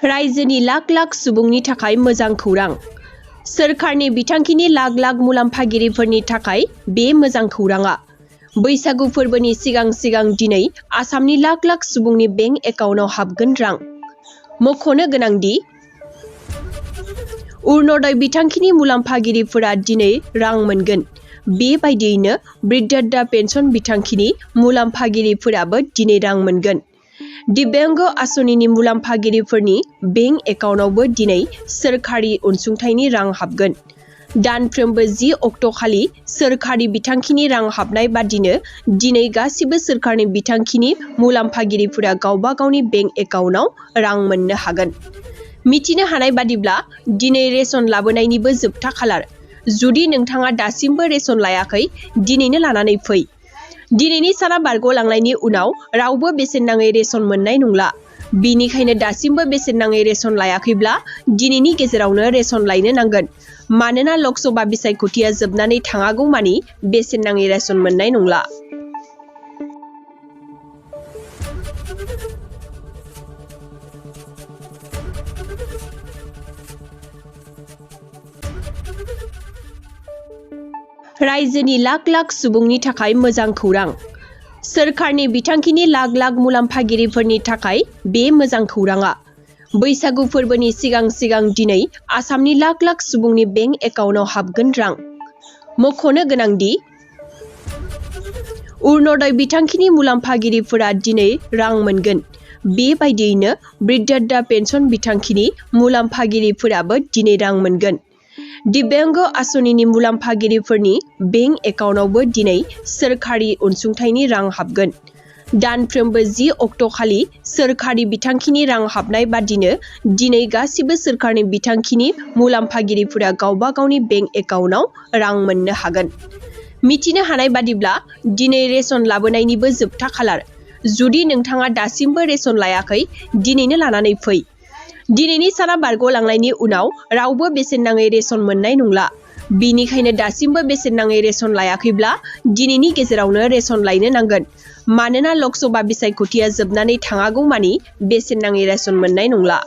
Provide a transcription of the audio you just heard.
रायजोनि लाख लाख सुबुंनि थाखाय मोजां खौरां। सोरखारनि बिथांखिनि लाख लाख मुलाम्फागिरिफोरनि थाखाय बे मोजां खौराङा। बैसागु फोरबोनि सिगां दिनै आसामनि लाख लाख सुबुंनि बेंक एकाउन्टआव हाबगोन रां। मख'नो गोनांदि अरुणोदय बिथांखिनि मुलाम्फागिरिफोरा दिनै रां मोनगोन। बेबायदियैनो बृद्धता पेन्सन बिथांखिनि मुलाम्फागिरिफोराबो दिनै रां मोनगोन। दिव्यांग आसनिनि मुलाम्फागिरिफोरनि बेंक एकाउन्टआवबो दिनै सोरखारि अनसुंथाइनि रां हाबगोन। दानफ्रोमबो 10 अक्ट'खालि सोरखारि बिथांखिनि रां हाबनाय बादिनो दिनै गासिबो सोरखारनि बिथांखिनि मुलाम्फागिरिफोरा गावबा गावनि बेंक एकाउन्टआव रां मोननो हागोन। मिथिनो हानाय बादिब्ला दिनै रेशन लाबोनायनिबो जोबथा खालार। जुदि नोंथाङा दासिमबो रेशन लायाखै, दिनैनो लानानै फै। दिनैनि साना बारग'लांनायनि उनाव रावबो बेसेन नाङै रेशन मोननाय नंला। बेनिखायनो दासिमबो बेसेन नाङै रेशन लायाखैब्ला दिनैनि गेजेरावनो रेशन लायनो नांगोन। मानोना लकसभा बिसायख'थिया जोबनानै थाङागौमानि बेसेन नाङै रेशन मोननाय नंला। रायजोनि लाख लाख सुबुंनि थाखाय मोजां खौरां। सोरखारनि बिथांखिनि लाख लाख मुलाम्फागिरिफोरनि थाखाय बे मोजां खौराङा। बैसागु फोरबोनि सिगां दिनै आसामनि लाख लाख सुबुंनि बेंक एकाउन्टआव हाबगोन रां। मख'नो गोनांदि अरुणोदय बिथांखिनि मुलाम्फागिरिफोरा दिनै रां मोनगोन। बेबायदियैनो बृद्धता पेन्सन बिथांखिनि मुलाम्फागिरिफोराबो दिनै रां मोनगोन। दिव्यांग आसनिनि मुलाम्फागिरिफोरनि बेंक एकाउन्टआवबो दिनै सोरखारि अनसुंथाइनि रां हाबगोन। दानफ्रोमबो 10 अक्ट'खालि सोरखारि बिथांखिनि रां हाबनाय बादिनो दिनै गासिबो सोरखारनि बिथांखिनि मुलाम्फागिरिफोरा गावबा गावनि बेंक एकाउन्टआव रां मोननो हागोन। मिथिनो हानाय बादिब्ला दिनै रेशन लाबोनायनिबो जोबथा खालार। जुदि नोंथाङा दासिमबो रेशन लायाखै, दिनैनो लानानै फै। दिनैनि साना बारग'लांनायनि उनाव रावबो बेसेन नाङै रेशन मोननाय नंला। बेनिखायनो दासिमबो बेसेन नाङै रेशन लायाखैब्ला दिनैनि गेजेरावनो रेशन लायनो नांगोन। मानोना लकसभा बिसायख'थिया जोबनानै थाङागौमानि बेसेन नाङै रेशन मोननाय नंला।